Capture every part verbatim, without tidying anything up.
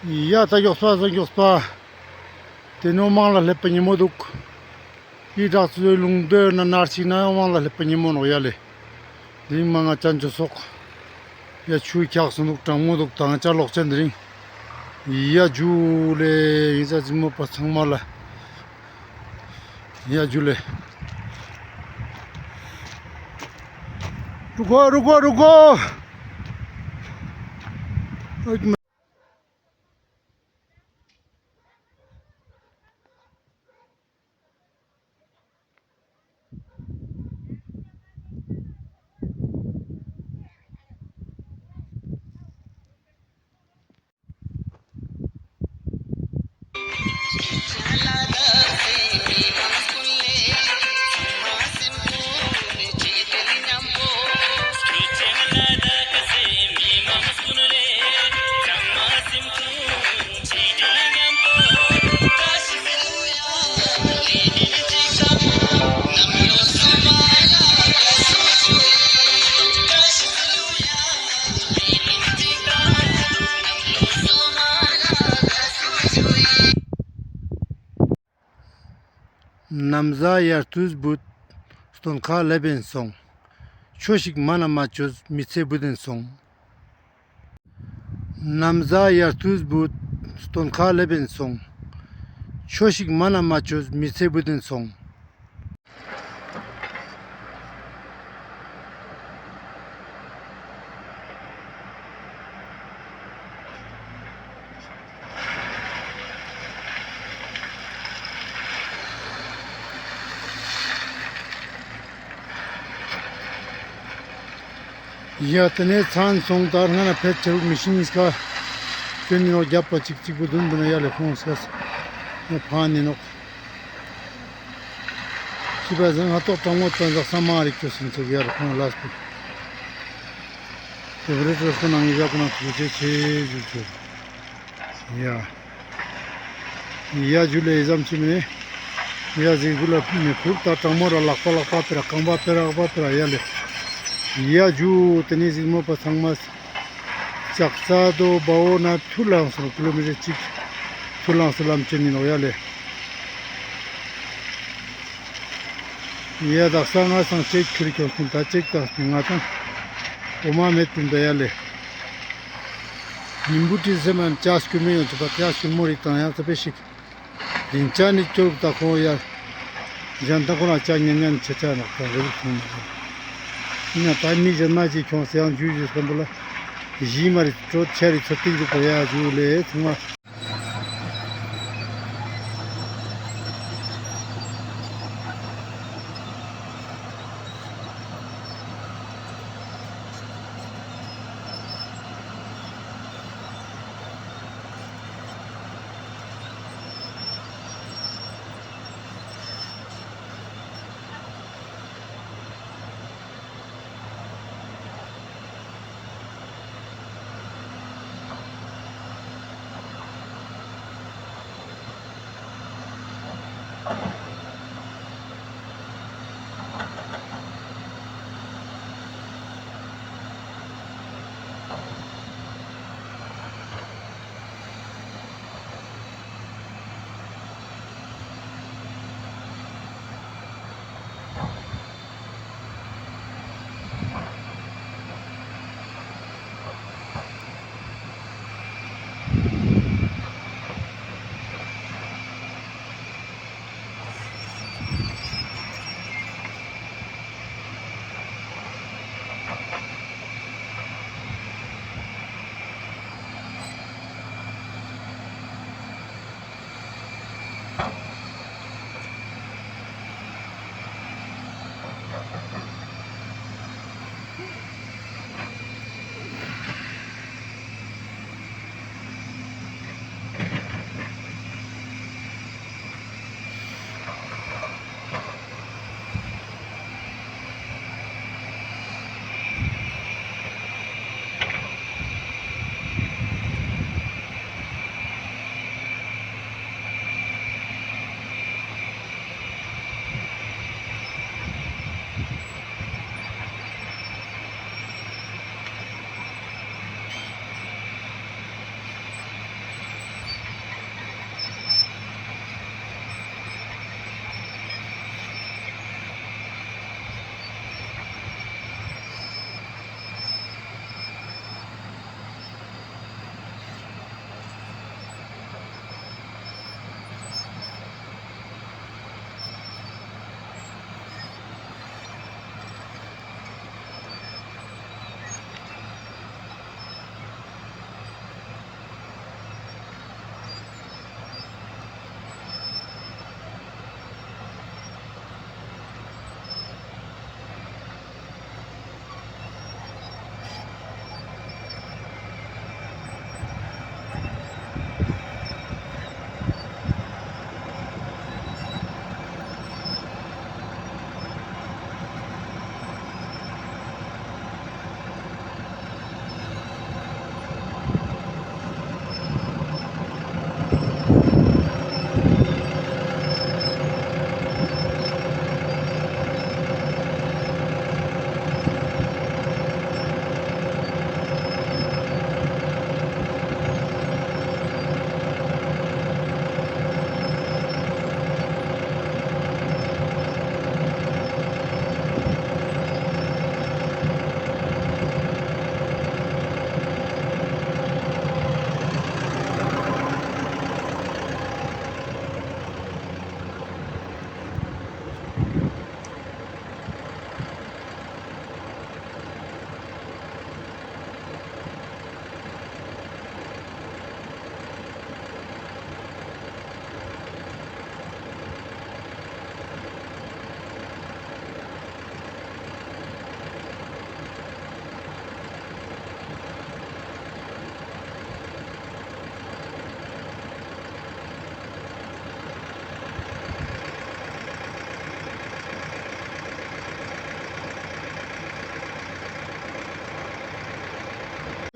ཡ་ད་མགྱོགས་པ་ཟ་མགྱོགས་པ། ཏེ་ནེ་མང་ལ་སླེབས་པ་ཉེ་མོ་འདུག། འི་བྲག་རྩེ་ལུང་སྟོད་ན་ནར་ཅིག་ན་ཡང་མང་ལ་སླེབས་པ་ཉེ་མོ་ནོག་ཡ་ལེ། དེ་རིང་མ་ང་ཅན་ཅོ་སོག། ཡ་ཆུ་འཁྱགས་སོང་འདུག། གྲང་མོ་འདུག། ད་ང་ཅ་ལོག་ཅན་དེ་རིང་། ཡ་ཇུ་ལེ། ཡིན་ས་ཅིག་མོ་པ་ཚང་མ་ལ། ཡ་ཇུ་ལེ། རུ་ཁོ་རུ་ཁོ་རུ་ཁོ། ན་བཟའ་ཡར་དུས་བུད་སྟོན་ཁ་ལེབ་ཨིན་སོང་། ཆོས་ཤིག་མ་ན་མ་ཅོས་མི་ཚེ་བུད་ཨིན་སོང་། ན་བཟའ་ཡར་དུས་བུད་སྟོན་ཁ་ལེབ་ཨིན་སོང་། ཆོས་ཤིག་མ་ན་མ་ཅོས་མི་ཚེ་བུད་ཨིན་སོང་། ཡ་ཏེ་ནེ་ཚན་སོང་། ད་སྔ་ན་ཕེད་ཆ་རུག་མི་ཤིང་ཉིས་ཀ་ཅོ་ནི་ནོག། རྒྱབ་པ་ཅིག་ཅིག་པོ་དུན་པོ་ན་ཡ་ལེ་ཁོང་སྐས་ཡ་ཕན་ནི་ནོག། ཅི་པ་ཟེར་ང་ཏོག་གྲང་མོ་ཙན་ཟག་ས་མ་རིག་ཅོ་སིན་ཚུག་ཡ་ལེ་ཁོང་ལས་པོ། ཏེ་བོ་རེ་ཅོ་སོ་ནང་ཡི་ཟག་ཁོ་ན་ཐུགས་རྗེ་ཆེ་ཞུ་ཅེས། ཡ། ཡ་ཇུ་ལེ་ཡི་ཙམ་ཅི་མེ། ཡ་ཟིག་གུ་ལ་མི་ཁུར་ད་གྲང་མོ་ར་ལག་པ་ལག་པ་པེ་ར་རྐང་པ་པེ་ར་རྐང་པ་པེ་ར་ཡ་ལེ། ཡ་ཇུ་ཏེ་ནེ་ཟིག་མོ་པ་ཚང་མ། ལྕགས་རྩ་དོ་བའོ་ན་ཐུར་ལངས་སོང་། ཀི་ལོ་མི་ཊར་ཅིག་ཐུར་ལངས་སོང་། ལམ་ཅན་ནི་ནོག་ཡ་ལེ། ཡ་དག་ས་ང་སང་ཅེག་ཁྱུར་ཁྱོང་སོང་། ད་ཅེག་དང་ང་དང་འོ་མ་མེད་པིན་པ་ཡ་ལེ། ཉིན་བུ་ཏི་སེ་མན་ཅ་སྐྱུར་མོ་ཡོང་ཅི་པ་ཅ་སྐྱུར་མོ་རིག་དང་ཡང་ཚ་པེ་ཞིག། ཡིན་ཅ་ནི་ཅོག་ད་ཁོང་ཡ། གཞན་ད་ཁོ་རང་ཅ་ཉན་ཉན་ཆ་ཆ་ནོག་ད་རེ་རིག་སོང་ནོག། ཡིན་ན་ད་མི་གཞན་མ་ཅིག་ཁྱོང་སེ་ཡང་ཇུ་ཇུ་སྐམ་པོ་ལ། གཞི་མ་རིག་ཅོ་ཆ་རིག་ཚོ་ཏིག་རིག་པ་ཡ་ཇུ་ལེ་ཚང་མ།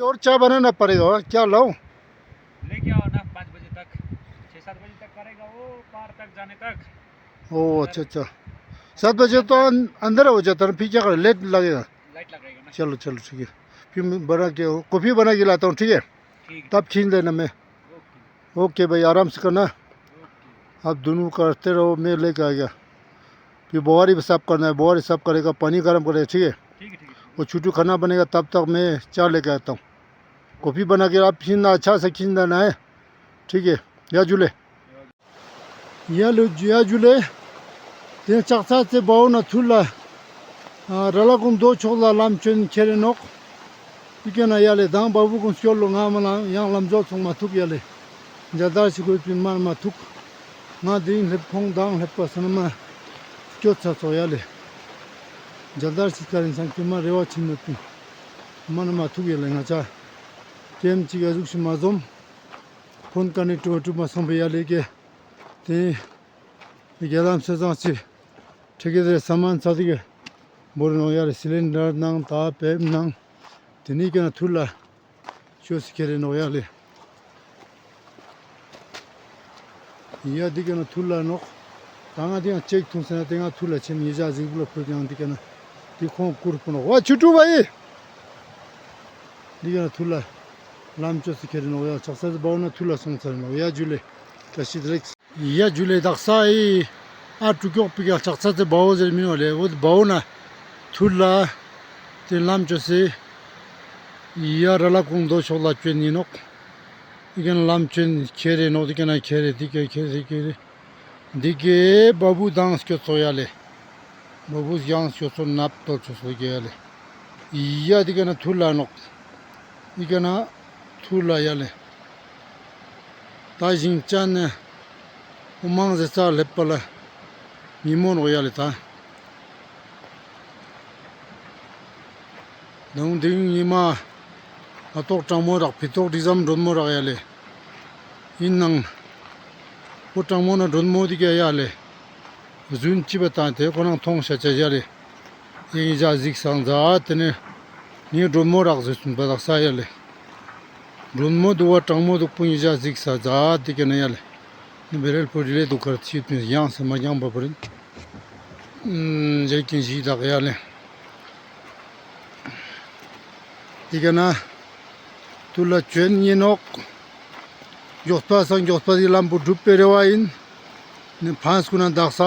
और चाय बनाना पड़ेगा, क्या लाऊं? लेके आओ ना, पाँच बजे तक, छः सात बजे तक करेगा वो, पार तक जाने तक। ओ, अच्छा, अच्छा। सात बजे तो अं-, अंधेरा हो जाता है, फिर क्या करें, लेट लगेगा। लाइट लगाएगा ना। चलो, चलो, ठीक है। फिर मैं बना के, कॉफी बना के लाता हूँ, ठीक है? ठीक है। तब खींच लेना मैं। ओके। ओके भाई, आराम से करना। ओके। आप दोनों करते रहो, मैं लेके आ गया। फिर बोहारी भी साफ करना है, बोहारी साफ करेगा, पानी गर्म करेगा, ठीक है? ठीक है, ठीक है। वो छोटू खाना बनेगा, तब तक मैं चाय लेके आता हूँ। कॉफी बना के आप खींचना, अच्छा से खींचना है, ठीक है? या जुले। ཡ་ལེ་ཡ་ཇུ་ལེ། དེ་ལྕགས་རྩ་ཚེ་བའོ་ན་ཐུར་ལ། ཨ་ར་ལ་ཀུང་རྡོ་ཕྱོགས་ལ་ལམ་བཅོན་ཁྱེར་རེ་ནོག། དེ་ཀ་ན་ཡ་ལེ་དང་བ་བུ་ཀུང་སྐྱོར་ལོ་ང་མ་ལ་ཡང་ལམ་འཛོལ་ཚང་མ་ཐུག་ཡ་ལེ། མཇལ་དར་ཞིག་དགོས་པིན་མ་མ་ཐུག། ང་དེ་ཡིན་སླེབས་ཁོང་དང་སླེབས་པ་སོ་ན་མ་སྐྱོད་ཚ་ཚོགས་ཡ་ལེ། མཇལ་དར་ཞིག་ཀ་རིན་སང་ཀྱི་མ་རེ་བ་ཆེན་མོད་པིན། མ་ན་མ་ཐུག་ཡ་ལེ། ང་ཅ་ཀེམ་ཅིག་ཡ་ཟུག་ཞིག་མ་འཛོམས། ཕོན་ཀ་ནི་ཀྲུ་ཀྲུ་མ་སོང་པའི་ཡ་ལེ་ཀེ། དེ་རྒྱ་ལམ་སེ་ཚང་ཅི་ཁྲི་ཀེ་དེ་ས་མན་ཚ་དེ་གི་བོར་ནོག་ཡ་ལེ། སི་ལིན་ཌར་ནང་ད་པེབ་ནང་དེ་ནི་ཀ་ན་ཐུར་ལ་ཅོ་སི་ཁྱེར་རེ་ནོག་ཡ་ལེ། ཡ་དེ་ཀ་ན་ཐུར་ལ་ནོག། ད་ང་དེ་ཡང་ཅེག་ཐུང་ཟེར་ན་དེ་ང་ཐུར་ལ་ཆེན་ཡི་ཇ་ཟིག་བུ་ལ་ཁོས་ཀྱང་དེ་ཀ་ན་དེ་ཁོང་ཀུར་པོ་ནོག། ཝ་ཆུ་ཀྲུ་བ་ཡི། འདི་ག་ན་ཐུར་ལ་ལམ་ཅོ་སི་ཁྱེར་རེ་ནོག་ཡ། ལྕགས་རྩ་ཚེ་བའོ་ན་ཐུར་ལ་སོང་ཚར་ནོག་ཡ། ཇུ་ལེ། བཀྲ་ཤིས་བདེ་ལེགས། ཡ་ཇུ་ལེ། དག་ས་ཨི་ཨ་ཀྲུ་ཀྱོག་པི་ཀ་ལྕགས་རྩ་ཚེ་བའོ་ཟེར་མི་ནོག་ལེ། འོ་དེ་བའོ་ན་ཐུར་ལ་དེ་ལམ་ཅོ་སི་ཡ་ར་ལ་ཀུང་རྡོ་ཕྱོགས་ལ་བཅོན་ཡིན་ནོག། འདི་ག་ན་ལམ་བཅོན་ཁྱེར་རེ་ནོག། འདི་ག་ན་ཁྱེར་རེ་འདི་ག་ཁྱེར་རེ་ཁྱེར་རེ། འདི་གའི་བ་བུ་དང་སྐྱོ་ཚོགས་ཡ་ལེ། བ་བུ་ཡང་སྐྱོ་ཚོགས་ནབ་ཏོ་ཚོགས་ཚོགས་ཡ་ལེ། ཡ་འདི་ག་ན་ཐུར་ལ་ནོག། འདི་ག་ན་ཐུར་ལ་ཡ་ལེ། ད་ཞིང་ཅན་ནི་འོ་མང་ཟེ་ཚ་ལེབ་པ་ལ་ཉི་མོ་ནོག་ཡ་ལེ་ད། དང་དེང་ཉི་མ་ཨ་ཏོག་གྲང་མོ་རག། ཕི་ཏོག་དྲི་ཟམ་གྲོན་མོ་རག་ཡ་ལེ། ཡིན་ནང་ཁོ་གྲང་མོ་ན་གྲོན་མོ་དེ་ག་ཡ་ལེ། རྫུན་ཅི་བ་དང་དེ་ཁོ་རང་མཐོང་ཤ་ཆ་ཡ་ལེ། ཡིན་ཡི་ཇ་གཟིགས་སང་ཛ་དེ་ནས་ངའི་གྲོན་མོ་རག་ཟེར་སུན་པ་དག་ས་ཡ་ལེ། གྲོན་མོ་འདུག་བ་གྲང་མོ་འདུག་པོ་ཡིན་ཡི་ཇ་གཟིགས་ས་ཛ་དེ་ག་ན་ཡ་ལེ། ནི་བེ་རེལ་པོ་རི་ལེ་འདུག་གར་ཚིག་པིན་ཡང་སེ་མ་རྒྱང་བ་པོ་རིན། འཇལ་གིན་ཞིག་དག་ཡ་ལེ། འདི་ག་ན་ཐུར་ལ་བཅོན་ཡིན་ནོག། མགྱོགས་པ་སང་མགྱོགས་པ་དེ་ལམ་བུ་འགྲུབ་པའི་རེ་བ་ཡིན། ནི་ཕན་སྐུ་ན་དག་ས་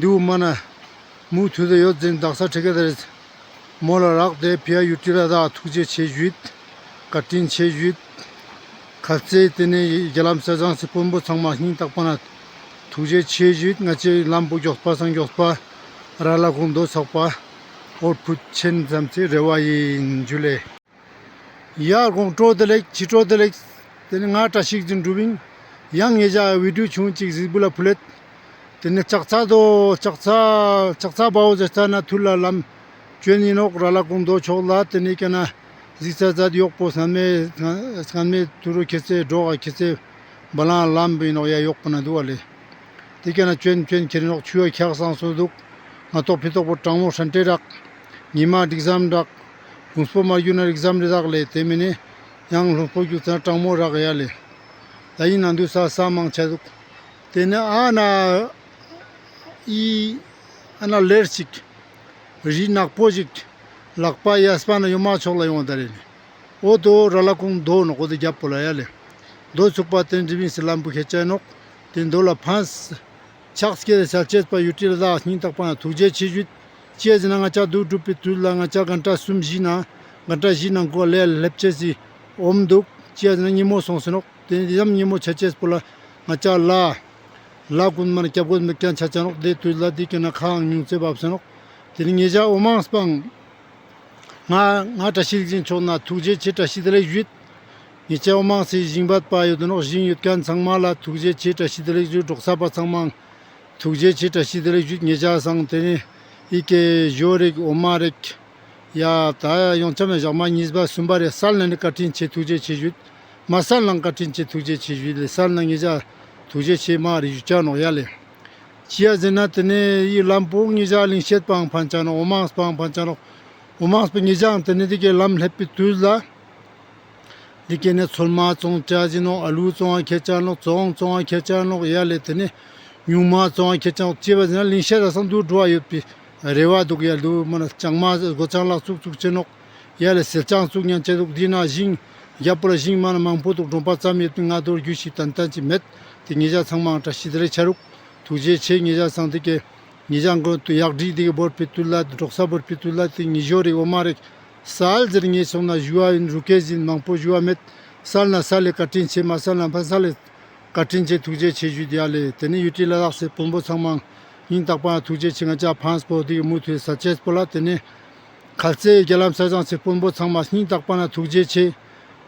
འདིའུ་མ་ན་མུ་མཐུད་དེ་ཡོད་ཟིན། དག་ས་ཁྲི་ཀ་དེ་རེད། མོ་ལ་རག་དེ་ཕི་ཡ་ཡུ་ཏི་ལ་དག་ཐུགས་རྗེ་ཆེ་ཞུས། བཀའ་དྲིན་ཆེ་ཞུས། ཁ་ཚེ་དེ་ནས་རྒྱ་ལམ་ས་ཟངས་སི་དཔོན་པོ་ཚང་མ་སྙིང་ཐག་པ་ན་ཐུགས་རྗེ་ཆེ་ཞུས། ང་ཅའི་ལམ་བུ་མགྱོགས་པ་སང་མགྱོགས་པ་ར་ལ་ཀུང་རྡོ་ཚགས་པ་འོ་ཕུད་ཆེན་ཙམ་ཚེ་རེ་བ་ཡིན། ཇུ་ལེ། ཡ་དགོང་སྤྲོ་བདེ་ལེགས། ཕྱི་དྲོ་བདེ་ལེགས། དེ་ནི་ང་བཀྲ་ཤིས་རིག་འཛིན་གྲུབ་ཡིན། ཡང་ངེད་ཅག་བི་ཌིའོ་ཆུང་ཅིག་གཟིགས་འབུལ་ལ་ཕུལ་ལེད། དེ་ནི་ལྕགས་རྩ་རྡོ་ལྕགས་རྩ་ལྕགས་རྩ་བའོ་ཟེར་ས་ན་ཐུར་ལ་ལམ་བཅོན་ཡིན་ནོག། ར་ལ་ཀུང་རྡོ་ཕྱོགས་ལ་དེ་ནི་ཀ་ན་གཟིགས་ས་ཛད་ཡོག་པོ་སྔན་མེ་སྔན་མེ་ཐུ་རུ་ཁྱེད་ཚེ་འགྲོ་ག་ཁྱེད་ཚེ་བ་ལང་ལམ་བི་ནོག་ཡ་ཡོག་པོ་ན་འདུག་བ་ལེ། དེ་ཀ་ན་བཅོན་བཅོན་ཁྱེར་ནོག། ཆུ་ཡ་འཁྱག་སང་སོ་འདུག། ང་ཏོག་ཕི་ཏོག་པོ་གྲང་མོ་ཧྲན་ཏེ་རག། ཉི་མ་འགྲིག་ཙམ་རག། ལྷུང་སྤོ་མ་རྒྱུ་ན་འགྲིག་ཙམ་རེ་རག་ལེ། དེ་མིན་ནི་ཡང་ལྷུང་སྤོ་རྒྱུ་ཙམ་གྲང་མོ་རག་ཡ་ལེ། ད་ཡིན་ན་འདུག་ས་ས་མང་ཆ་འདུག། དེ་ནི་ཨ་ན་ཨི་ཨ་ན་ལེར་ཅིག་རི་ནག་པོ་ཞིག་ལག་པ་ཡ་སྤ་ན་ཡོ་མ་ཕྱོགས་ལ་ཡོང་ད་རེ་ནི། འོ་དོ་ར་ལ་ཀུང་རྡོ་ནོག། འོ་དོ་རྒྱབ་པོ་ལ་ཡ་ལེ། རྡོ་ཚུགས་པ་དེ་འདྲི་བིན་སི་ལམ་བུ་ཁེ་ཆ་ནོག། དེ་རྡོ་ལ་ཕན་ཕྱག་སྐྱེད་དེ་ཤལ་ཆེས་པ་ཡུ་ཏི་ལ་དག་སྙིང་ཐག་པ་ན་ཐུགས་རྗེ་ཆེ་ཞུས། ཅི་ཡ་ཟེར་ན་ང་ཅག་འདུག་གྲུབ་པའི་དུས་ལ་ང་ཅག་གན་ཏྲ་གསུམ་བཞི་ན་གན་ཏྲ་བཞི་ནང་ཀོ་ལེ་ལེབ་ཆེས་སི་འོམ་འདུག། ཅི་ཡ་ཟེར་ན་ཉི་མོ་སོང་སེ་ནོག། དེ་ནི་དེ་ཙམ་ཉི་མོ་ཆ་ཆེས་པོ་ལ་ང་ཅག་ལ་ལ་ཀུན་མར་སྐྱབས་མགོན་མི་ཀྱང་ཆ་ཆ་ནོག། དེ་དུས་ལ་དེ་ཀྱི་ན་ཁ་ཨང་ཉུང་ཚེ་བབས་སེ་ནོག། དེ་ནི་ངེད་ཅག་འོ་མང་སྤང་ང་ང་བཀྲ་ཤིས་རིག་འཛིན་མཆོག་ན་ཐུགས་རྗེ་ཆེ་བཀྲ་ཤིས་བདེ་ལེགས་ཞུས། ངེད་ཅག་འོ་མང་སི་ཞིང་པ་པ་ཡོད་དོ་ནོག། ཞིང་ཡོད་མཁན་ཚང་མ་ལ་ཐུགས་རྗེ་ཆེ་བཀྲ་ཤིས་བདེ་ལེགས་ཞུས། འབྲོག་ས་པ་ཚང་མ་ཐུགས་རྗེ་ཆེ་བཀྲ་ཤིས་བདེ་ལེགས་ཞུས། ངེད་ཅག་སང་དེ་ནི་ཨི་ཀེ་ཞོ་རིག་འོ་མ་རིག་ཡ་ད་ཡོང་ཆ་མེད་ཞག་མ་གཉིས་པ་གསུམ་པ་རེ་སལ་ན་ནི་བཀའ་དྲིན་ཆེ་ཐུགས་རྗེ་ཆེ་ཞུས། མ་སལ་ན་བཀའ་དྲིན་ཆེ་ཐུགས་རྗེ་ཆེ་ཞུས་ལེ། སལ་ན་ངེད་ཅག་ཐུགས་རྗེ་ཆེ་མ་རེ་ཞུ་ཆ་ནོག་ཡ་ལེ། ཅི་ཡ་ཟེར་ན་དེ་ནས་ཡི་ལམ་བོ་ངེད་ཅག་གླིང་ཤེད་པའང་ཕན་ཆ་ནོག། འོ་མང་སྤང་ཕན་ཆ་ནོག། འོ་མང་སྤ་ངེད་ཅག་དེ་ནས་དེ་གའི་ལམ་སླེབས་པའི་དུས་ལ་ འདི་ཀ་ནེ་ཚོད་མ་བཙོང་ཅ་ཟིན་ནོག། ཨ་ལུ་བཙོང་ང་ཁྱེར་ཅ་ནོག། བཙོང་བཙོང་ང་ཁྱེར་ཅ་ནོག་ཡ་ལེ། ཏེ་ནེ་ཉུང་མ་བཙོང་ང་ཁྱེར་ཅ་ནོག། ཅི་བ་ཟེར་ན་ལིང་ཤེད་ལ་སང་དུ་འགྲོ་བ་ཡོད་པའི་རེ་བ་འདུག་ཡ་ལེ། མ་ན་ལྕང་མ་སྒོ་ལྕང་ལ་བཙུགས་བཙུགས་ཅེ་ནོག་ཡ་ལེ། སེར་ལྕང་བཙུགས་ཉན་ཅེ་འདུག། འདི་ན་ཞིང་རྒྱབ་པོ་ལ་ཞིང་མ་ན་མང་པོ་འདུག། གྲོང་པ་ཙམ་ཡོད་པའི་ང་དོར་རྒྱུ་ཞིག་ཏན་ཏན་ཅིག་མེད། ཏེ་ཉེ་ཞ་ཚང་མ་བཀྲ་ཤིས་བདེ་ལེགས་ཆ་རུག། ཐུགས་རྗེ་ཆེ། ཉེ་ཞ་ཚང་འདི་ཀ་ཉེ་ཞ་མགོན་དུ་ཡག་སྒྲིག་འདི་ཀ་བོར་པི་ཏུལ་ལ་འབྲོག་ས་བོར་པི་ཏུལ་ལ་ཏེ་ཉེ་ཞོ་རིག་འོ་མ་རིག་སལ་ཟེར་ངེ་སོང་ན་ཞུ་བ་ཡིན། རུ་ཀེ་ཟིན་མང་པོ་ཞུ་བ་མེད། སལ་ན་སལ་ལེ་བཀའ་དྲིན་ཆེ། མ་སལ་ན་མ་སལ་ལེ་བཀའ་དྲིན་ཆེ། ཐུགས་རྗེ་ཆེ་ཞུས་ཡ་ལེ། ཏེ་ནེ་ཡུ་ཊི་ལ་དྭགས་སི་དཔོན་པོ་ཚང་མ་སྙིང་ཐག་པ་ན་ཐུགས་རྗེ་ཆེ། ང་ཅ་ཕངས་པོ་འདི་ཀ་མུ་མཐུད་ས་ཅེས་པོ་ལ་ཏེ་ནེ་ཁལ་ཙེ་རྒྱ་ལམ་ས་ཞང་སི་དཔོན་པོ་ཚང་མ་སྙིང་ཐག་པ་ན་ཐུགས་རྗེ་ཆེ།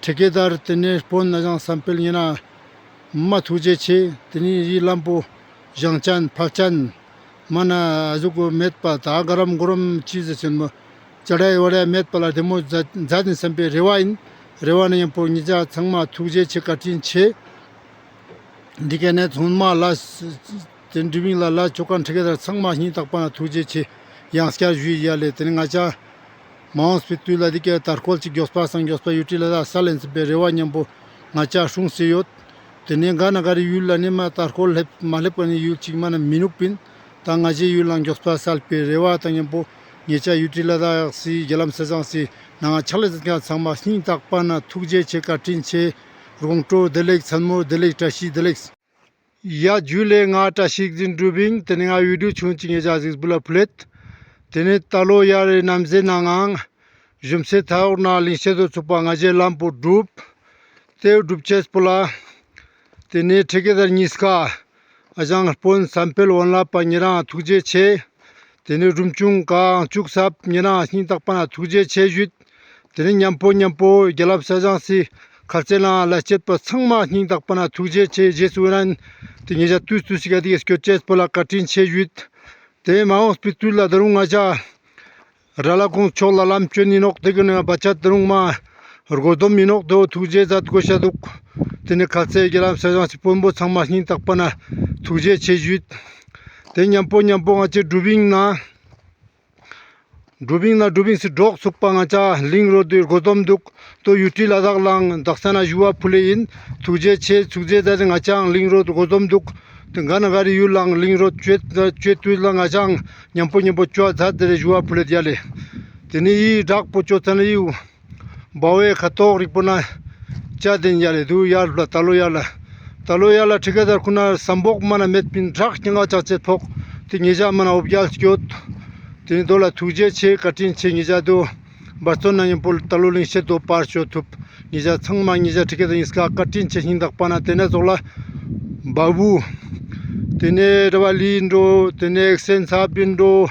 ཁྲི་ཀེ་དར་ཏེ་ནེ་དཔོན་ན་ཞང་བསམ་འཕེལ་ཉེ་རང་མ་ཐུགས་རྗེ་ཆེ། ཏེ་ནེ་ཡི་ལམ་པོ་ཞང་ཅན་ཕལ་ཅན་མ་ན་ཨ་ཟུག་གོ་མེད་པ་ད་ག་རམ་གོ་རམ་ཅི་ཟེར་ཆེན་མོ་ཅ་ལ་ཡི་བ་ལ་མེད་པ་ལ་བདེ་མོ་མཛད་མཛད་ནི་བསམ་པའི་རེ་བ་ཡིན། རེ་བ་ནི་ཉམ་པོ་ཉེ་ཞ་ཚང་མ་ཐུགས་རྗེ་ཆེ་བཀའ་དྲིན་ཆེ། འདི་ཀ་ནེ་ཚང་མ་ལ་ཏེ་འགྲུལ་བིང་ལ་ལ་ཅོ་ཁན་ཁྲི་ཀེ་དར་ཚང་མ་སྙིང་ཐག་པ་ན་ཐུགས་རྗེ་ཆེ་ཡང་སྐྱར་ཞུས་ཡ་ལེ། ཏེ་ནེ་ང་ཅ་མ་འོངས་པའི་དུས་ལ་འདི་ཀ་དར་ཁོལ་ཅིག་མགྱོགས་པ་སང་མགྱོགས་པ་ཡུ་ཊི་ལ་དྭགས་སལ་ལེན་ཟེར་བའི་རེ་བ་ཉམ་པོ་ང་ཅ་སྲུང་སེ་ཡོད། ཏེ་ནེ་ག་ན་ག་རི་ཡུལ་ལ་ནི་མ་དར་ཁོལ་སླེབས་མ་སླེབས་ག་ནི་ཡུལ་ཅིག་མ་ན་མི་ནུག་པིན། ད་ང་ཅའི་ཡུལ་ལ་མགྱོགས་པ་སལ་པའི་རེ་བ་དང་ཉམ་པོ་ཉེ་ཞ་ཡུ་ཊི་ལ་དྭགས་སི་རྒྱ་ལམ་ས་ཞང་སི་ནང་ང་ཕྱག་ལས་མཛད་ཁན་ཚང་མ་སྙིང་ཐག་པ་ན་ཐུགས་རྗེ་ཆེ་བཀའ་དྲིན་ཆེ། དགོང་དྲོ་བདེ་ལེགས། མཚན་མོ་བདེ་ལེགས། བཀྲ་ཤིས་བདེ་ལེགས། ཡ་ཇུ་ལེ། ང་བཀྲ་ཤིས་འཛིན་འགྲུལ་བིང་། ཏེ་ནེ་ང་བི་ཌིའོ་ཆུང་ཅིག་ཉེ་ཞ་གཟིགས་འབུལ་ལ་ཕུལ་ལེད། ཏེ་ནེ་ད་ལོ་ཡར་རི་ནམ་ཟེ་ནང་ང་གཞོན་སེ་ཐའོག་ན་ལིང་ཤེད་དོ་ཚུགས་པ་ང་ཞའི་ལམ་པོ་གྲུབ། ཏེ་གྲུབ་ཅེས་པོ་ལ་ཏེ་ནེ་ཁྲི་ཀེ་དར་ཉིས་ཀ་ཨ་ཞང་དཔོན་བསམ་འཕེལ་འོན་ལ་པ་ཉེ་རང་ཐུགས་རྗེ་ཆེ། ཏེ་ནེ་རུམ་ཆུང་ཀ་ཨང་ཅུག་སབ་ཉེ་རང་སྙིང་ཐག་པ་ན་ཐུགས་རྗེ་ཆེ་ཞུས། ཏེ་ནེ་ཉམ་པོ་ཉམ་པོ་རྒྱ་ལམ་ས་ཞང་སི་ཁལ་ཙེ་ལ་ལ་སྐྱེད་པ་ཚང་མ་སྙིང་ཐག་པ་ན་ཐུགས་རྗེ་ཆེ་རྗེས་སུ་ཡི་རང་། ཏེ་ཉེ་ཞ་ཏུས་ཏུས་ཤིག་ག་འདི་སྐྱོད་ཅེས་པོ་ལ་བཀའ་དྲིན་ཆེ་ཞུས། ཏེ་མ་འོངས་པའི་དུས་ལ་ད་རུང་ང་ཅ་ར་ལ་ཁོང་ཕྱོགས་ལ་ལམ་སྐྱོད་ཡིན་ནོག། ཏེ་གི་ནེ་བ་ཅ་ད་རུང་མ་རྒོལ་དོམ་ཡིན་ནོག། ཏེ་བོ་ཐུགས་རྗེ་ཛད་གོ་ཤ་འདུག། ཏེ་ནེ་ཁལ་ཙེ་རྒྱ་ལམ་ས་ཞང་སི་དཔོན་པོ་ཚང་མ་སྙིང་ཐག་པ་ན་ཐུགས་རྗེ་ཆེ་ཞུས། ཏེ་ཉམ་པོ་ཉམ་པོ་ང་ཅའི་འགྲུལ་བིང་ན་འགྲུལ་བིང་ན་འགྲུལ་བིང་སི་གྲོགས་ཚུགས་པ་ང་ཅ་ལིང་རོ་དི་རྒོལ་དོམ་འདུག། ཏོ་ཡུ་ཊི་ལ་དྭགས་ལའང་དག་ས་ན་ཞུ་བ་ཕུལ་ལེ་ཡིན། ཐུགས་རྗེ་ཆེ། ཐུགས་རྗེ་ཛད་དེ་ང་ཅའང་ལིང་རོ་དི་རྒོལ་དོམ་འདུག། ཏེ་ག་ན་ག་རི་ཡུལ་ལའང་ལིང་རོ་ཅོ་ཅོ་དུས་ལ་ང་ཅའང་ཉམ་པོ་ཉམ་པོ་ཅོ་ཛད་དེ་རེ་ཞུ་བ་ཕུལ་ལེད་ཡ་ལེ། ཏེ་ནེ་ཡི་བྲག་པོ་ཅོ་ཙ་ན་ཡི་བ་བའི་ཁ་ཏོག་རིག་པོ་ན་ཅ་དེན་ཡ་ལེ། དུ་ཡར་ལ་ད་ལོ་ཡར་ལ་ད་ལོ་ཡར་ལ་ཁྲི་ཀེ་དར་ཁུ་ན་སམ་བོག་མ་ན་མེད་པིན། བྲག་རྐྱང་ང་ཅག་ཅེ་ཕོག། ཏེ་ཉེ་ཞ་མ་ན་འོ་བརྒྱལ་སྐྱོད། ཏེ་ནེ་དོ་ལ་ཐུགས་རྗེ་ཆེ་བཀའ་དྲིན་ཆེ། ཉེ་ཞ་དོ་འབད་བརྩོན་ན་ཉམ་པོ་ད་ལོ་ལིང་ཤེད་དོ་པར་ཅོ་ཐུབ། ཉེ་ཞ་ཚང་མ་ཉེ་ཞ་ཁྲི་ཀེ་དར་ཉིས་ཀ་བཀའ་དྲིན་ཆེ། སྙིང་ཐག་པ་ན་ཏེ་ནེ་ཙོགས་ལ་བ་བུ་ཏེ་ནེ་ར་བ་ལི་ཡིན་འགྲོ། ཏེ་ནེ་ཨེག་སེན་ཚབ་ཡིན་འགྲོ།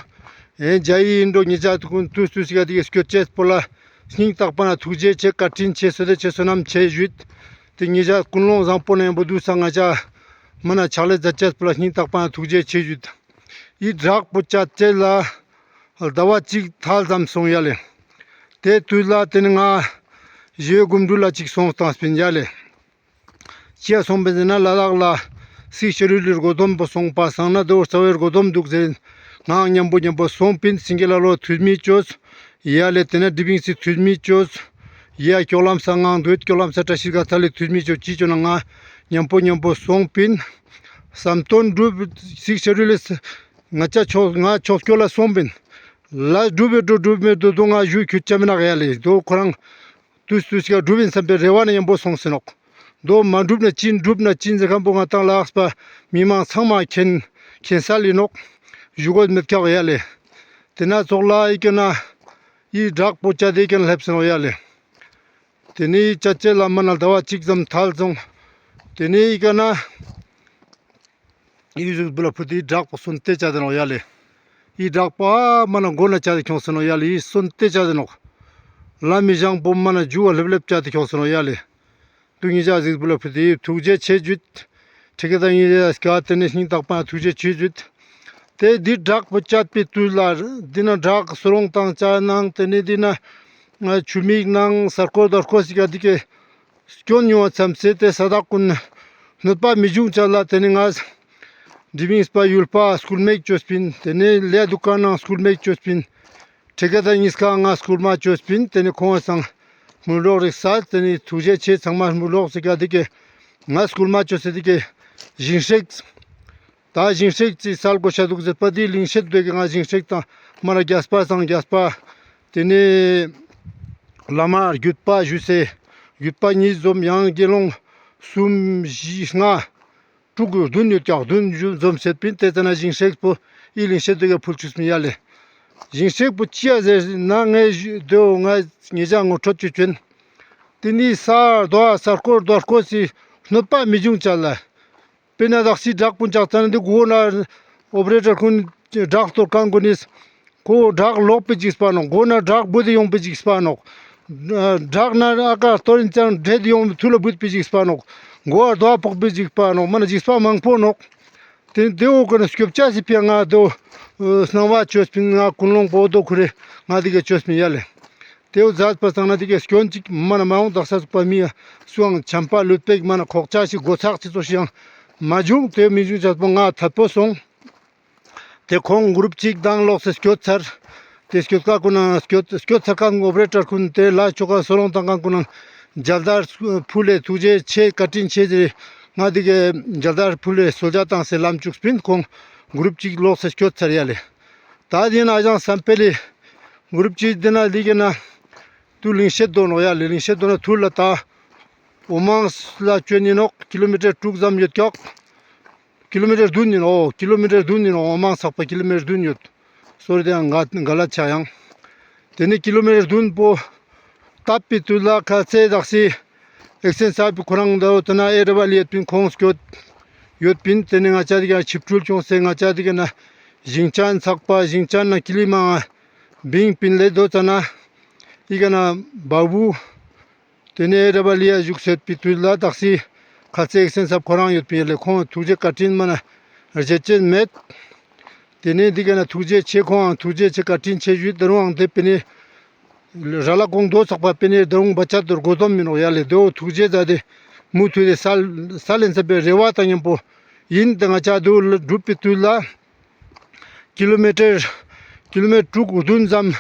ཨེ་ཇ་ཡི་ཡིན་འགྲོ། ཉེ་ཞ་ཀུན་ཏུས་ཏུས་ཤིག་ག་འདི་སྐྱོད་ཅེས་པོ་ལ་སྙིང་ཐག་པ་ན་ཐུགས་རྗེ་ཆེ། བཀའ་དྲིན་ཆེ། བསོད་བདེ་ཆེ། བསོད་ནམས་ཆེ་ཞུས། ཏེ་ཉེ་ཞ་ཀུན་སློང་བཟང་པོ་ན་ཉམ་པོ་དུས་སང་ང་ཅ་མ་ན་ཕྱག་ལས་ཛད་ཅེས་པོ་ལ་སྙིང་ཐག་པ་ན་ཐུགས་རྗེ་ཆེ་ཞུས། ཡི་བྲག་པོ་ཅད་ཅེས་ལ་ཟླ་བ་གཅིག་ཐལ་ཙམ་སོང་ཡ་ལེ། ཏེ་དུས་ལ་ཏེ་ནེ་ང་ཞི་བའི་སྒོམ་སྒྲུབ་ལ་ཅིག་སོང་སྟངས་པིན་ཡ་ལེ། ཅི་ཡ་སོང་པིན་ཟེར་ན་ལ་དྭགས་ལ་སི་ཤ་རུ་ལི་རྒོལ་དོམ་པོ་སོང་པ་སང་ན་དོ་རྩ་བའི་རྒོལ་དོམ་འདུག་ཟེར། ང་ཉམ་པོ་ཉམ་པོ་སོང་པིན། སིང་གེ་ལ་ལོ་ཐུས་མི་ཅོས་ཡ་ལེ། ཏེ་ནེ་འགྲུལ་བིང་སི་ཐུས་མི་ཅོས་ཡ། ཀྱོག་ལམ་ས་ངང་དུད་ཀྱོག་ལམ་ས་བཀྲ་ཤིས་ག་ཐ་ལི་ཐུས་མི་ཅོས་ཅི་ཅོ་ན་ང་ཉམ་པོ་ཉམ་པོ་སོང་པིན། བསམ་དོན་འགྲུབ། སི་ཤ་རུ་ལི་ང་ཅ་ཕྱོགས་ང་ཕྱོགས་སྐྱོད་ལ་སོང་པིན། ལ་འགྲུབ་པའི་འགྲོ་འགྲུབ་མེད་དོ་དོ་ང་ཞུ་ཁྱུ་ཅ་མི་ནག་ཡ་ལེ། དོ་ཁོ་རང་ཏུས་ཏུས་ཤིག་ག་འགྲུབ་ཡིན་བསམ་པའི་རེ་བ་ན་ཉམ་པོ་སོང་སེ་ནོག། དོ་མ་འགྲུབ་ན་ཅི་འགྲུབ་ན་ཅི་ཟེར་ཁན་པོ་ང་དང་ལ་ཨགས་པ་མི་མང་ཚང་མ་མཁྱེན་མཁྱེན་ས་ལི་ནོག། ཞུ་གོས་མེད་ཁག་ཡ་ལེ། ཏེ་ན་ཙོགས་ལ་ཡི་ཀ་ན་ཡི་བྲག་པོ་ཅད་དེ་ཀ་ན་སླེབས་སེ་ནོག་ཡ་ལེ། ཏེ་ནེ་ཡི་ཅད་ཅེས་ལ་མ་ན་ཟླ་བ་གཅིག་ཙམ་ཐལ་སོང་། ཏེ་ནེ་ཡི་ཀ་ན་ཡི་ཟུགས་བུ་ལ་ཕུ་ཏེ་ཡི་བྲག་པོ་སོན་ཏེ་ཅད་དེ་ནོག་ཡ་ལེ། ཡི་བྲག་པོ་ཨ་མ་ན་མགོ་ན་ཅད་དེ་ཁྱོངས་སེ་ནོག་ཡ་ལེ། ཡི་སོན་ཏེ་ཅད་དེ་ནོག། ལ་མི་ཞང་པོ་མ་ན་ཇུ་བ་ལྷེབ་ལྷེབ་ཅད་དེ་ཁྱོངས་སེ་ནོག་ཡ་ལེ། དུ་ཉེ་ཞ་ཟིགས་བུ་ལ་ཕུ་ཏེ་ཡི་ཐུགས་རྗེ་ཆེ་ཞུས། ཁྲི་ཀེ་དར་ཉེ་ཞ་སྐྱ་ཏེ་ནེ་སྙིང་ཐག་པ་ཐུགས་རྗེ་ཆེ་ཞུས། ཏེ་འདི་བྲག་པོ་ཅད་པའི་དུས་ལ་འདི་ན་བྲག་སུ་རོང་དང་ཅ་ནང་ཏེ་ནེ་འདི་ན་ཆུ་མིག་ནང་ས་རྐོ་དར་རྐོ་ཞིག་ག་འདི་ཀ་སྐྱོན་ཡོང་བ་ཙམ་སེ་ཏེ་ས་དག་ཀུན་གནོད་པ་མི་འབྱུང་ཅ་ལ། ཏེ་ནེ་ང་འགྲུལ་བིང་པ་ཡུལ་པ་སྐུལ་མེད་ཅོས་པིན། ཏེ་ནེ་ལས་དུ་ཀ་ནང་སྐུལ་མེད་ཅོས་པིན། ཁྲི་ཀེ་དར་ཉིས་ཀ་ང་སྐུལ་མ་ཅོས་པིན། ཏེ་ནེ་ཁོང་སང་ མུལ་ལོག་རིག་ས་ཏེ་ནི་ཐུགས་རྗེ་ཆེ། ཚང་མ་མུལ་ལོག་ཟེར་ག་འདི་གི་ང་སྐུལ་མ་ཅོས་སེ་འདི་གི་ཞིང་སྲེག་ད་ཞིང་སྲེག་ཅིག་སལ་གོས་ཤ་དུག་ཟེར་པ་འདི་ལིང་ཤེད་འདོད་གི་ང་ཞིང་སྲེག་དང་མ་ན་རྒྱས་པ་སང་རྒྱས་པ་ཏེ་ནི་བླ་མ་རྒྱུད་པ་ཞུས་སེ་རྒྱུད་པ་ཉིས་འཛོམས་ཡང་དགེ་སློང་གསུམ་བཞི་ལྔ་དྲུག་བདུན་ཡོད་ཀྱག་བདུན་འཛོམས་སེ་པིན་ཏེ་ཙ་ན་ཞིང་སྲེག་པོ་ཨི་ལིང་ཤེད་འདོད་གི་ཕུལ་ཆུགས་མི་ཡ་ལེ། ཞིང་སྲེག་པོ་ཅི་ཡ་ཟེར་ན་ངས་དོ་ང་ཉེ་ཞ་ངོ་འཕྲོད་ཅིག་ཅོན། ཏེ་ནི་ས་རྡོ་ས་རྐོ་རྡོ་རྐོ་སི་གནོད་པ་མི་འབྱུང་ཅ་ལེ། དཔེར་ན་དག་སི་བྲག་ཀུན་ཆག་ཙ་ན་འདི་མགོ་ན་ཨོ་པ་རེ་ཊར་ཀུན་བྲག་གཏོར་ཁན་ཀུན་ནིས་ཁོ་བྲག་ལོག་པེ་ཅིག་སྤ་ནོག་མགོ་ན་བྲག་བུད་དེ་ཡོང་པེ་ཅིག་སྤ་ནོག་བྲག་ན་ཨ་ཀ་གཏོར་ཡིན་ཙང་འདྲེད་དེ་ཡོང་ཐུ་ལ་བུད་པེ་ཅིག་སྤ་ནོག་མགོ་བ་རྡོ་ཕོག་པེ་ཅིག་སྤ་ནོག་མ་ན་ཅིག་སྤ་མང་པོ་ནོག་ཏེ་ཏེ་འོ་ཀ་ན་སྐྱོབ་ཅ་སི་ཕི་ང་དོ་སྣང་བ་ཅོས་པིན། ང་ཀུན་སློང་པོ་དོ་ཁུ་རེ་ང་འདི་ག་ཅོས་པིན་ཡ་ལེ། ཏེ་འོ་ཛད་པ་སང་ན་འདི་ག་སྐྱོན་ཅིག་མ་ན་མ་འོང་དག་ས་སུ་པ་མི་ཡ་སུའང་ཆམ་པ་ལུད་པེག་མ་ན་ཁོག་ཅ་ཞིག་སྒོ་ཚག་ཅིག་ཙོ་ཞིག་ཡང་མ་བྱུང་། ཏེ་མི་བྱུང་ཅ་པོ་ང་ཐད་པོ་སོང་། ཏེ་ཁོང་གུ་རུབ་ཅིག་དང་ལོག་སེ་སྐྱོད་ཚར། ཏེ་སྐྱོད་ཀ་ཀུན་ན་སྐྱོད་སྐྱོད་ཚར་ཀ་ཨོ་པ་རེ་ཊར་ཀུན་ཏེ་ལ་ཆོ་ཀ་སོ་ལོང་ཏང་ཀ་ཀུན་ན་མཇལ་དར་ཕུལ་ལེ་ཐུགས་རྗེ་ཆེ་བཀའ་དྲིན་ཆེ་ཟེར། ང་འདི་ག་མཇལ་དར་ཕུལ་ལེ་གསོལ་ཇ་བཏང་སེ་ལམ་ཅུག་པིན། ཁོང་གུ་རུབ་ཅིག་ལོག་སེ་སྐྱོད་ཚར་ཡ་ལེ། ད་འདི་ན་ཨ་ཞང་བསམ་འཕེལ་ལི་གུ་རུབ་ཅིག་འདི་ན་འདི་ག་ན་ཏུ་ལིང་ཤེད་དོ་ནོག་ཡ་ལེ། ལིང་ཤེད་དོ་ན་ཐུར་ལ་ད་འོ་མང་ལ་ཅོན་ཨིན་ནོག་ཀི་ལོ་མི་ཊར་དྲུག་ཙམ་ཡོད་ཀྱོག་ཀི་ལོ་མི་ཊར་བདུན་ཨིན་ནོག་ཀི་ལོ་མི་ཊར་བདུན་ཨིན་ནོག་འོ་མང་ཚག་པ་ཀི་ལོ་མི་ཊར་བདུན་ཡོད། སོ་རེ་ཏེ་ཡང་ག་ག་ལ་ཆ་ཡང་། ཏེ་ནེ་ཀི་ལོ་མི་ཊར་བདུན་པོ་ཏབ་པི་ཏུ་ལ་ཁ་ཚེ་དག་སི་ཨེག་སེན་སབ་ཁོ་རང་ད་འོ་ཏེ་ན་ཨེ་ར་བ་ལི་ཡོད་པིན། ཁོང་སྐྱོད་ཡོད་པིན། ཏེ་ནེ་ང་ཅ་འདི་ག་ཆིབས་འཕྲུལ་ཅོང་སེ་ང་ཅ་འདི་ག་ན་ཞིང་ཆེན་ཚག་པ་ཞིང་ཆེན་ན་ཀི་ལི་མང་ང་བིང་པིན་ལེ། དོ་ཙ་ན་འི་ག་ན་བ་བུ་ཏེ་ནེ་ཨེ་ར་བ་ལི་ཡ་བཞུགས་སེ་ཡོད་པི་ཏུས་ལ་དག་སི་ཁ་ཚེ་ཨེག་སེན་སབ་ཁོ་རང་ཡོད་པིན་ལེ། ཁོང་ཐུགས་རྗེ་བཀའ་དྲིན་མ་ན་རྗེད་ཅེས་མེད། ཏེ་ནེ་འདི་ག་ན་ཐུགས་རྗེ་ཆེ། ཁོང་ཐུགས་རྗེ་ཆེ་བཀའ་དྲིན་ཆེ་ཞུས། ད་རུང་ཨང་ཏེ་པེ་ནེ་ར་ལ་ཀོང་དོ་ཚག་པ་པེ་ནེ་ད་རུང་བ་ཆ་དོར་གོ་དོམ་མི་ནོག་ཡ་ལེ། དོ་ཐུགས་རྗེ་ཛ་ཏེ་མུ་མཐུད་དེ་སལ་སལ་ལེན་ས་པའི་རེ་བ་དང་ཉམ་པོ་ཨིན། ཏེ་ང་ཅ་དུ་གྲུབ་པི་ཏུས་ལ་ཀི་ལོ་མི་ཊར་ཀི་ལོ་མི་ཊར་དྲུག་བདུན་ཙམ་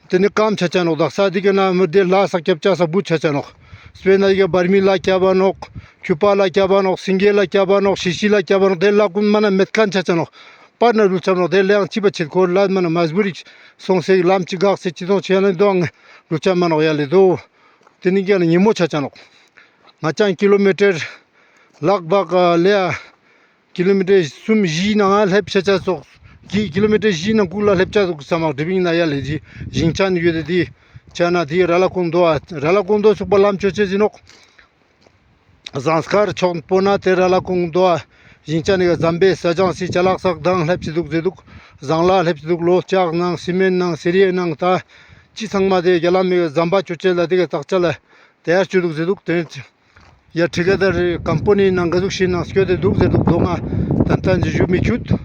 ཏེ་ནེ་སྐམ་ཆ་ཆ་ནོག་དག་ས་འདི་ག་ན་མི་དེ་ལ་ས་སྐྱབ་ཆ་ས་བུ་ཆ་ཆ་ནོག་སྤེར་ན་འི་ག་བར་མི་ལ་སྐྱབ་བ་ནོག་ཁྱུ་པ་ལ་སྐྱབ་བ་ནོག་སིང་གེ་ལ་སྐྱབ་བ་ནོག་ཤི་ཤི་ལ་སྐྱབ་བ་ནོག་ཏེ་ལ་ཀུན་མ་ན་མེད་ཁན་ཆ་ཆ་ནོག་པར་ན་རུལ་ཆ་ནོག་ཏེ་ལ་ཡང་ཅི་པ་ཆེད་ཁོ་ལ་མ་ན་མ་ཟ་བུ་རིག་སོང་སེ་ལམ་ཅི་གག་སེ་ཅི་ཐོང་ཆེ་ཡ་ན་དོ་ང་རུལ་ཆ་མ་ནོག་ཡ་ལེ། དོ་ཏེ་ནེ་ག་ན་ཉེ་མོ་ཆ་ཆ་ནོག་ང་ཅང་ཀི་ལོ་མི་ཊར་ལག་བག་ལེ་ཡ་ཀི་ལོ་མི་ཊར་གསུམ་བཞི་ནང་ང་ལེབ་ཆ་ཆ་སོག་ཀི་ཀི་ལོ་མི་ཊར་བཞི་ནང་ཀུག་ལ་ལེབ་ཆ་སོག་ས་མ་དྲི་བིང་ན་ཡ་ལེ། ཞིང་ཆེན་ཡོད་དེ་ཆ་ན་དེ་ར་ལ་ཀོང་དོ་ར་ལ་ཀོང་དོ་ཚུགས་པ་ལམ་ཆོ་ཆེ་ཟིན་ནོག་ཟངས་དཀར་ཕྱོགས་པོ་ན་ཏེ་ར་ལ་ཀོང་དོ་ཞིང་ཆེན་ནི་ག་ཟམ་པའི་ས་ཅང་སི་ཅ་ལག་སག་དང་ལེབ་ཆེ་དུག་ཟེར་དུག་ཟངས་ལ་ལེབ་ཆེ་དུག་ལོ་ལྕགས་ནང་སི་མེན་ནང་སེ་རི་ནང་ད་ཅི་ཚང་མ་དེ་རྒྱ་ལམ་མི་ག་ཟམ་པ་ཆོ་ཆེ་ལ་དེ་ག་ཐག་ཆ་ལ་དེ་ཡར་ཆོ་དུག་ཟེར་དུག་ཏེ་ཡ་ཊི་ཀེ་དར་ཀམ་པ་ནི་ནང་ག་ཟུག་ཤིག་ནང་སྐྱོད་དེ་དུག་ཟེར་དུག་དོ་ང་ཏན་ཏན་ཞུ་མི་ཁྱུད།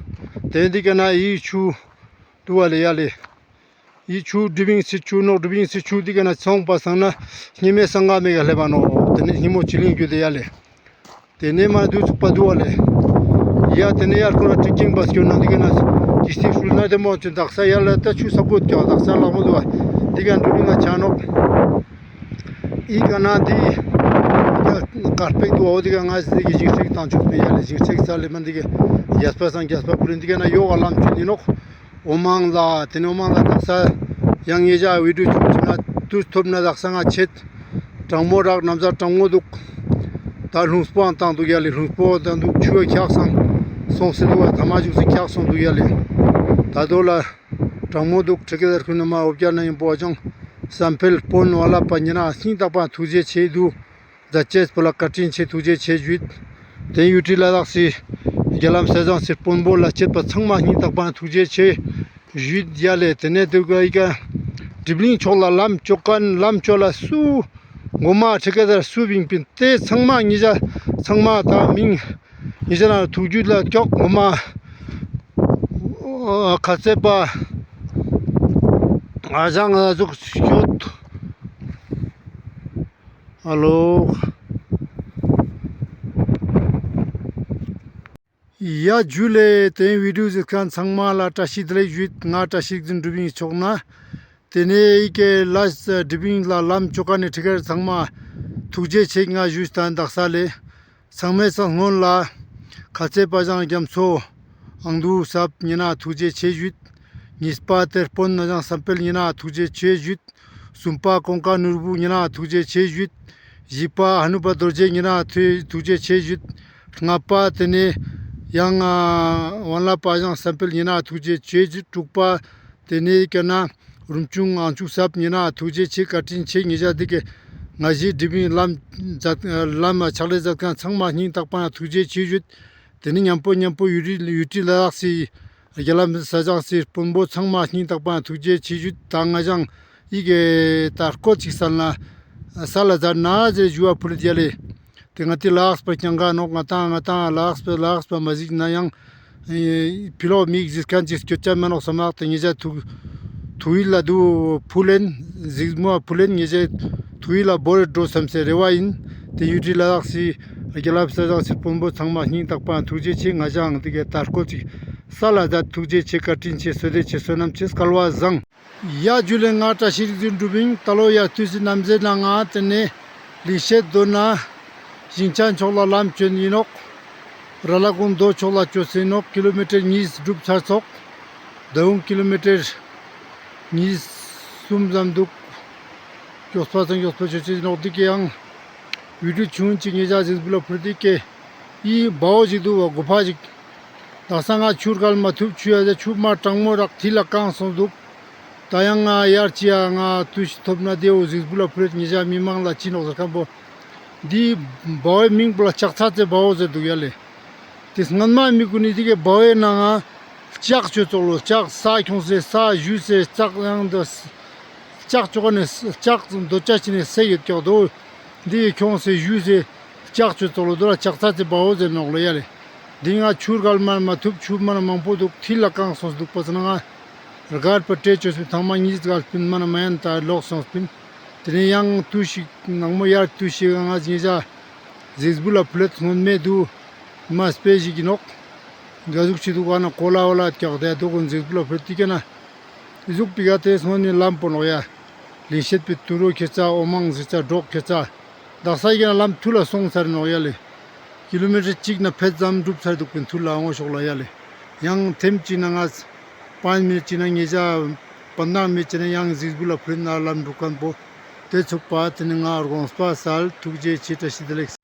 ཏེ་འདི་ག་ན་འི་ཆུ་དུག་པ་ལེ་ཡ་ལེ། འི་ཆུ་དྲི་བིང་སི་ཆུ་ནོག་དྲི་བིང་སི་ཆུ་འདི་ག་ན་ཚོང་པ་སང་ན་སྙེ་མེ་སང་ག་མེ་ག་ལེབ་བ་ནོག་ཏེ་ནེ་སྙེ་མོ་ཅི་ལིང་གྱུད་དེ་ཡ་ལེ། ཏེ་ནེ་མ་དུ་ཚུགས་པ་དུག་པ་ལེ། ཡ་ཏེ་ནེ་ཡར་ཁོ་ན་ཊི་ཀིང་བ་སྐྱོད་ན་འདི་ག་ན་ཏི་སི་ཧྲུལ་ན་དེ་མོ་ཆུ་དག་ས་ཡ་ལེ་ད་ཆུ་ས་གོད་ཀྱག་དག་ས་ལག་མོ་དུག་པ་འདི་ག་དྲི་བིང་ང་ཆ་ནོག་འི་ག་ན་འདི་དཀར་པེག་དུག་པ་འོ་འདི་ག་ང་ཞིག་གི་ཞིང་སྲེག་དང་ཆོག་པེ་ཡ་ལེ། ཞིང་སྲེག་ས་ལེ་མ་འདི་ག་རྒྱས་པ་སང་རྒྱས་པ་པུ་རིན་འདི་ག་ན་ཡོག་ག་ལམ་ཆུ་ནི་ནོག་འོ་མང་ལ་ཏེ་ནེ་འོ་མང་ལ་དག་ས་ཡང་ངེ་ཞ་བི་ཌིའོ་ཆུ་ཆུ་ན་དུས་ཐོབ་ན་དག་ས་ང་ཆེད་གྲང་མོ་རག་ན་བཟའ་གྲང་མོ་དུག་ད་ལྷུང་སྤོ་ཨང་བཏང་དུག་ཡ་ལེ། ལྷུང་སྤོ་བཏང་དུག་ཆུ་ཁྱག་སང་སོང་སེ་དུག་པ་ཐ་མ་ཞུགས་སེ་ཁྱག་སོང་དུག་ཡ་ལེ། ད་དོ་ལ་གྲང་མོ་དུག་ཊི་ཀེ་དར་ཁུན་ན་མ་འོ་བརྒྱ་ན་ཡིན་པོ་ཨ་ཅང་བསམ་འཕེལ་དཔོན་ནོ་ལ་པ་ཉེ་ན་སྙིང་ཐག་པ་ཐུགས་རྗེ་ཆེ་དུག་ཛ་ཅེས་པོ་ལ་བཀའ་དྲིན་ཆེ་ཐུགས་རྗེ་ཆེ་ཞུས། ཏེ་ཡུ་ཊི་ལ་དག་སི་རྒྱ་ལམ་སེ་ཟང་སི་དཔོན་པོ་ལ་ཅེས་པ་ཚང་མ་སྙིང་ཐག་པ་ཐུགས་རྗེ་ཆེ་ཞུས་ཡ་ལེ། ཏེ་ནེ་དུག་ག་འི་ག་དྲི་བིང་ཕྱོགས་ལ་ལམ་ཅོ་ཁན་ལམ་ཅོ་ལ་སུ་ངོ་མ་ཊི་ཀེ་དར་སུ་བིང་པིན་ཏེ་ཚང་མ་ཉེ་ཞ་ཚང་མ་ད་མིང་ཉེ་ཞ་ན་ཐུགས་རྒྱུད་ལ་ཀྱོག་ངོ་མ་ཁ་ཚེ་པ་ཨ་ཞང་ང་ཟུག་སྐྱོད། ཨ་ལོ། ཡ་ཇུ་ལེ། ཏེ་བི་ཌིའོ་ཟེར་ཁན་ཚང་མ་ལ་བཀྲ་ཤིས་བདེ་ལེགས་ཞུས། ང་བཀྲ་ཤིས་རིག་འཛིན་གྲུབ་ཡིན་ཕྱོགས་ན། ཏེ་ནེ་ཡི་གེ་ལས་སྒྲིབ་ཨིན་ལ་ལམ་ཅོ་ཁན་ནི་ཁྲིད་ཁན་ཚང་མ་ཐུགས་རྗེ་ཆེ་ང་ཞུས་ཏང་དག་ས་ལེ། ཚང་མའེ་སང་སྔུན་ལ་ཁ་ཚེ་པ་ཞང་རྒྱ་མཚོ་ཨང་དུ་སབ་ཉེ་ན་ཐུགས་རྗེ་ཆེ་ཞུས། ཉིས་པ་ཏེ་དཔོན་ན་ཞང་སམ་ཕེལ་ཉེ་ན་ཐུགས་རྗེ་ཆེ་ཞུས། སུམ་པ་ཀོང་ཀ་ནོར་བུ་ཉེ་ན་ཐུགས་རྗེ་ཆེ་ཞུས། ཞི་པ་ཧ་ནུ་པ་རྡོ་རྗེ་ཉེ་ན་ཐུ་ཐུགས་རྗེ་ཆེ་ཞུས། ལྔ་པ་ཏེ་ནེ་ཡང་ཨ་ཝན་ལ་པ་ཞང་སམ་ཕེལ་ཉེ་ན་ཐུགས་རྗེ་ཆེ་ཞུས། དྲུག་པ་ཏེ་ནེ་ཀ་ན་རུམ་ཆུང་ཨང་ཆུ་སབ་ཉེ་ན་ཐུགས་རྗེ་ཆེ་བཀའ་དྲིན་ཆེ། ཉེ་ཞ་འི་གེ་ང་ཞེ་སྒྲིབ་ཨིན་ལམ་ཛད་ལམ་ཕྱག་ལས་ཛད་ཁན་ཚང་མ་སྙིང་ཐག་པ་ན་ཐུགས་རྗེ་ཆེ་ཞུས། ཏེ་ནེ་ཉམ་པོ་ཉམ་པོ་ཡུ་ཊི་ཡུ་ཊི་ལ་དྭགས་སི་རྒྱ་ལམ་ས་ཞང་སི་དཔོན་པོ་ཚང་མ་སྙིང་ཐག་པ་ན་ཐུགས་རྗེ་ཆེ་ཞུས། ཏ་ང་ཞང་འི་གེ་ཏ་སྐོར་ཅིག་སལ་ན་སལ་ལ་ཛད་ན་ཟེར་ཞུ་བ་ཕུལ་ཏེ་ཡ་ལེ། ཏེ་ང་ཏི་ལ་དྭགས་པ་རྐྱང་ག་ནོག། ང་ཏང་ང་ཏང་ལ་དྭགས་པ་ལ་དྭགས་པ་མ་ཟིགས་ན་ཡང་ཨེ་ཕི་ལོག་མིག་ཟིགས་ཁན་ཅིག་སྐྱོད་ཆ་མེ་ནོག་སམ་ལགས། ཏེ་ཉེ་ཞ་ཐུགས་ཐུགས་ཡིད་ལ་དུ་ཕུལ་ཨིན། ཟིགས་མོ་ཕུལ་ཨིན། ཉེ་ཞ་ཐུགས་ཡིད་ལ་བོར་འགྲོ་སམ་སེ་རེ་བ་ཨིན། ཏེ་ཡུ་ཊི་ལ་དྭགས་སི་རྒྱ་ལམ་ས་ཞང་སི་དཔོན་པོ་ཚང་མ་སྙིང་ཐག་པ་ན་ཐུགས་རྗེ་ཆེ། ང་ཞང་འི་གེ་ཏ་སྐོར་ཅིག་སལ་ལ་ཛད། ཐུགས་རྗེ་ཆེ། བཀའ་དྲིན་ཆེ། བསོད་བདེ་ཆེ། བསོད་ནམས་ཆེ། སྐལ་བ་བཟང་། ཡ་ཇུ་ལེ། ང་བཀྲ་ཤིས་རིག་འཛིན་གྲུབ་ཨིན། ཏ་ལོ་ཡ་ཏུས་སི་ནམ་ཟེར་ན་ང་ཏེ་ནེ་ལིང་ཤེད་དོ་ན་ཞིང་ཆེན་ཕྱོགས་ལ་ལམ་ཅོན་ཨིན་ནོག། ར་ལ་ཀུང་རྡོ་ཕྱོགས་ལ་ཅོས་ཨིན་ནོག། ཀི་ལོ་མི་ཊར་ཉིས་གྲུབ་ཚར་ཙོག། ཏ་ཡོང་ཀི་ལོ་མི་ཊར་ཉིས་སུམ་ཙམ་དུག། གྱོགས་པ་ཚང་གྱོགས་པ་ཅོ་ཅེས་ནོག། འི་གེ་ཡང་བི་ཌིའོ་ཆུང་ཅིག་ཉེ་ཞ་ཟིགས་བུ་ལ་ཕུལ་ཏེ་ཡི་གེ་འི་བའོ་ཞིག་དུག་པ་གོ་ཕ་ཞིག། དག་ས་ང་ཆུར་གལ་མ་ཐུབ། ཆུ་ཡ་ཆུ་མ་གྲང་མོ་རག་ཐིལ་ལ་གང་སོང་དུག། ཏ་ཡང་ང་ཡར་ཅི་ཡ་ང་ཏུས་ཤིག་ཐོབ་ན་ཏེའོ་ཟིགས་བུ་ལ་ཕུལ་ཏེ་ཉེ་ཞ་མི་མང་ལ་ཅི་ནོག་ཟེར་ཁན་པོ། འི་བའོའི་མིང་པོ་ལ་ལྕགས་ཚ་ཙེ་བའོ་ཟེར་དུག་ཡ་ལེ། ཏེ་སྔན་མ་མི་གུན་ནི་འི་གེ་བའོའི་ནང་ང་ལྕགས་ཅོ་ཙོག་ལོ། ལྕགས་ས་ཁྱོངས་སེ་ས་ཞུས་སེ་ལྕགས་ཡང་དུ་ལྕགས་ཅོ་ཁན་ནི་ལྕགས་དོ་ཅ་ཅི་ནེ་སེ་ཡོད་ཀྱག་དོ། འི་ཁྱོངས་སེ་ཞུས་སེ་ལྕགས་ཅོ་ཙོག་ལོ། དོ་ལ་ལྕགས་ཚ་ཙེ་བའོ་ཟེར་ནོག་ལོ་ཡ་ལེ། འི་ང་ཆུར་གལ་མ་མ་ཐུབ། ཆུ་མ་ན་མང་པོ་དུག། ཐིལ་ལ་གང་སོང་དུག་པ་ཟེར་ན་ང་རྒལ་པ་ཏྲེ་ཅོས་པིན། ཐང་མ་ཉིས་གལ་པིན། མ་ན་མ་ཡན་ཏ་ལོག་སོང་པིན། ཏེ་ནེ་ཡང་ཏུས་ཤིག་ནང་མོ་ཡར་ཏུས་ཤིག་ང་ཉེ་ཞ་ཟིགས་བུ་ལ་ཕུལ་ལེད་སྔོན་མེ་དུ་མ་སྤེ་ཞིག་ཨིན་ནོག། ག་ཟུག་ཅིག་དུག་ག་ན་ཀོ་ལ་ཝ་ལ་ཀྱག་ཏེ་དུག་གུན་ཟིགས་བུ་ལ་ཕུལ་ཏེ་ཀ་ན་ཟུག་པི་ག་ཏེ་སྔོན་ནི་ལམ་པོ་ནོག་ཡ། ལིང་ཤེད་པའི་ཏུ་རོ་ཁྱེར་ཙ་འོ་མང་ཟིགས་ཙ་འབྲོག་ཁྱེར་ཙ་དག་ས་ཡི་གེ་ན་ལམ་ཐུར་ལ་སོང་ཚར་ནོག་ཡ་ལེ། ཀི་ལོ་མི་ཊར་ཅིག་ན་ཕེད་ཙམ་གྲུབ་ཚར་དུག་པིན། ཐུར་ལ་ངོ་ཤོག་ལ་ཡ་ལེ། ཡང་ཐེམ་ཅིག་ན་ང་པ་མི་ཅིག་ན་ཉེ་ཞ་པ་ན་མི་ཅིག་ན་ཡང་ཟིགས་བུ་ལ་ཕུལ་ན་ལམ་འགྲུལ་ཁན་པོ་ཏེ་ཚུགས་པ། ཏེ་ནེ་ང་དགོངས་པ་སལ། ཐུགས་རྗེ་ཆེ། བཀྲ་ཤིས་བདེ་ལེགས།